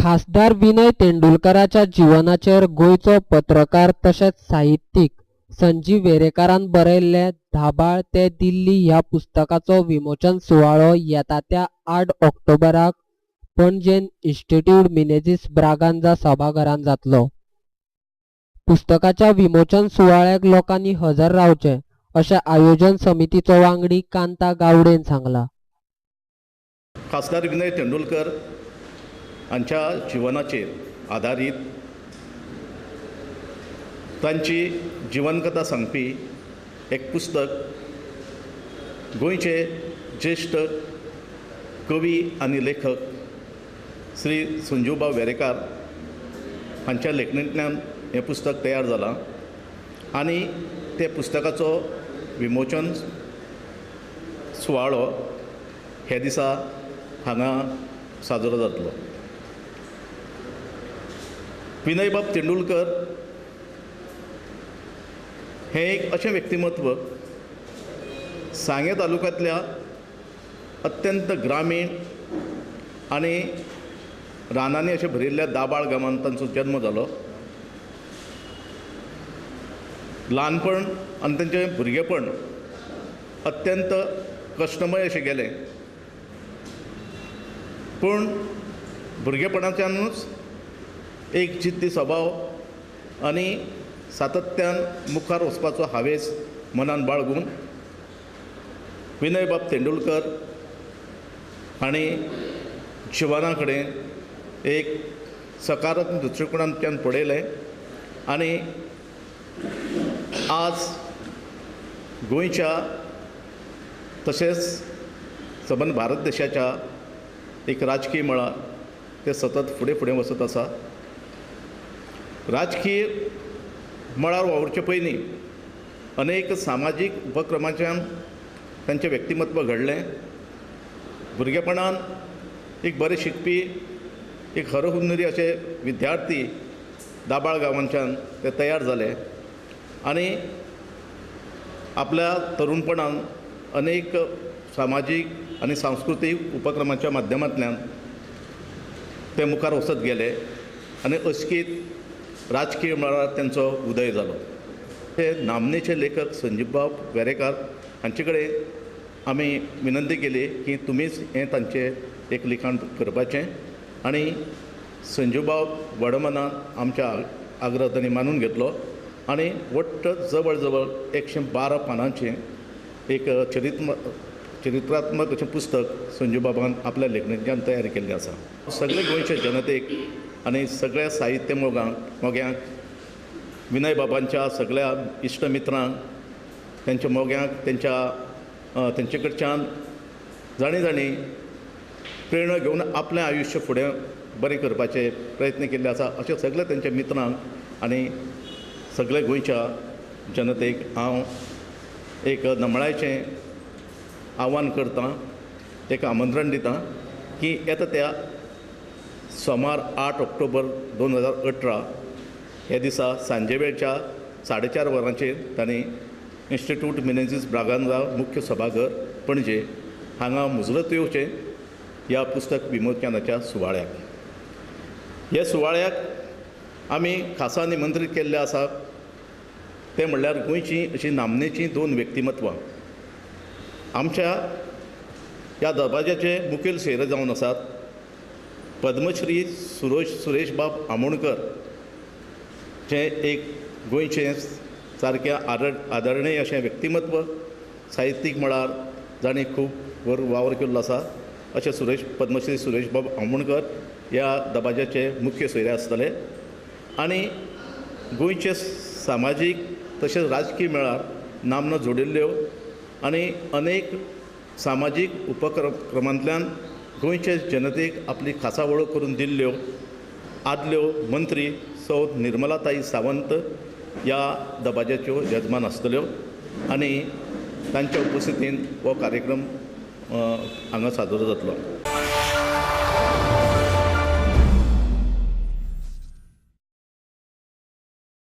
खासदार विनय तेंडुलकाराच्या जीवनाचेर गोंयचो पत्रकार तशेंच साहित्यीक संजीव वेरेंकारान बरयल्लें दाबाळ ते दिल्ली ह्या पुस्तकाचो विमोचन सुवाळो येता त्या 8 ऑक्टोबराक पणजेन इन्स्टिट्यूट मिनेझीस ब्रागांझा सभाघरांत जातलो. पुस्तकाच्या विमोचन सुवाळ्याक लोकांनी हजर रावचें अशें आयोजन समितीचो वांगडी कांता गावडेन सांगलां. खासदार विनय तेंडुलकर हांच्या जिवनाचेर आदारीत तांची जिवनकथा सांगपी एक पुस्तक गोंयचे ज्येश्ठ कवी आनी लेखक श्री संजीवबाब वेरेंकार हांच्या लेखणींतल्यान हें पुस्तक तयार जालां आनी ते पुस्तकाचो विमोचन सुवाळो हे दिसा हांगा साजरो जातलो. विनयबाब तेंडुलकर हें एक अशें व्यक्तिमत्व सांगें तालुक्यांतल्या अत्यंत ग्रामीण आनी रानांनी अशें भरिल्ल्या दाबाळ गांवांत तांचो जन्म जालो. ल्हानपण आनी तांचें भुरगेपण अत्यंत कश्टमय अशें गेलें, पूण भुरगेपणाच्यानूच एक जिद्दी स्वभाव आनी सातत्यान मुखार वचपाचो हावेस मनान बाळगून विनयबाब तेंडुलकर हांणी जिवना कडेन एक सकारात्मक दृश्टिकोणांतल्यान पळयलें आनी आज गोंयच्या तशेंच सबंद भारत देशाच्या एक राजकीय मळार ते सतत फुडें फुडें वचत आसा. राजकीय मळार वावुरचे पयलीं अनेक सामाजीक उपक्रमांच्यान तांचें व्यक्तिमत्व घडलें. भुरगेपणान एक बरें शिकपी, एक हरहुन्नरी अशे विद्यार्थी दाबाळ गांवांच्यान ते तयार जाले आनी आपल्या तरुणपणान अनेक सामाजीक आनी सांस्कृतीक उपक्रमांच्या माध्यमांतल्यान ते मुखार वचत गेले आनी अचकीत राजकीय मळार तांचो उदय जालो. ते नामनेचे लेखक संजीवबाब वेरेंकार हांचे कडेन आमी विनंती केली की तुमीच हें तांचें एक लिखाण करपाचें आनी संजीवबाब व्हड मनान आमच्या आग्रह तांणी मानून घेतलो आनी वट्ट जवळ जवळ 112 पानांचें एक चरित्रात्मक अशें पुस्तक संजीवबाबान आपल्या लेखणेंतल्यान तयार केल्लें आसा. सगळे गोंयचे जनतेक आनी सगळ्या साहित्य मोग्यांक, विनयबाबांच्या सगळ्या इश्ट मित्रांक, तांच्या मोग्यांक, तांचे कडच्यान जाणी जाणी प्रेरणा घेवन आपलें आयुश्य फुडें बरें करपाचे प्रयत्न केल्ले आसा अशें सगळे तांच्या मित्रांक आनी सगळे गोंयच्या जनतेक हांव एक नमळायेचें आव्हान करतां, एक आमंत्रण दितां की येता त्या सोमार 8 ऑक्टोबर 2018 ह्या दिसा सांजे वेळच्या 4:30 वरांचेर तांणी इन्स्टिट्यूट मिनेझीस ब्रागांझा मुख्य सभाघर पणजे हांगा मुजरत येवचें ह्या पुस्तक विमोचनाच्या सुवाळ्याक. ह्या सुवाळ्याक आमी खासा निमंत्रीत केल्ले आसा ते म्हणल्यार गोंयचीं अशीं नामनेचीं 2 व्यक्तिमत्वां आमच्या ह्या दबाज्याचे मुखेल सोयरे जावन आसात. पद्मश्री सुरेशबाब आमोणकर जे एक गोंयचें सारकें आदरणीय अशें व्यक्तिमत्व, साहित्यीक मळार जाणें खूब व्हड वावर केल्लो आसा अशें पद्मश्री सुरेशबाब आमोणकर ह्या दबाज्याचे मुख्य सोयरे आसतले आनी गोंयचे सामाजीक तशेंच राजकीय मळार नामना जोडिल्ल्यो आनी अनेक सामाजीक उपक्रमांतल्यान गोंयचे जनतेक आपली खासा वळख करून दिल्ल्यो आदल्यो मंत्री सौ निर्मलाताई सावंत ह्या दबाज्याच्यो यजमान आसतल्यो आनी तांच्या उपस्थितीन हो कार्यक्रम हांगा सादर जातलो.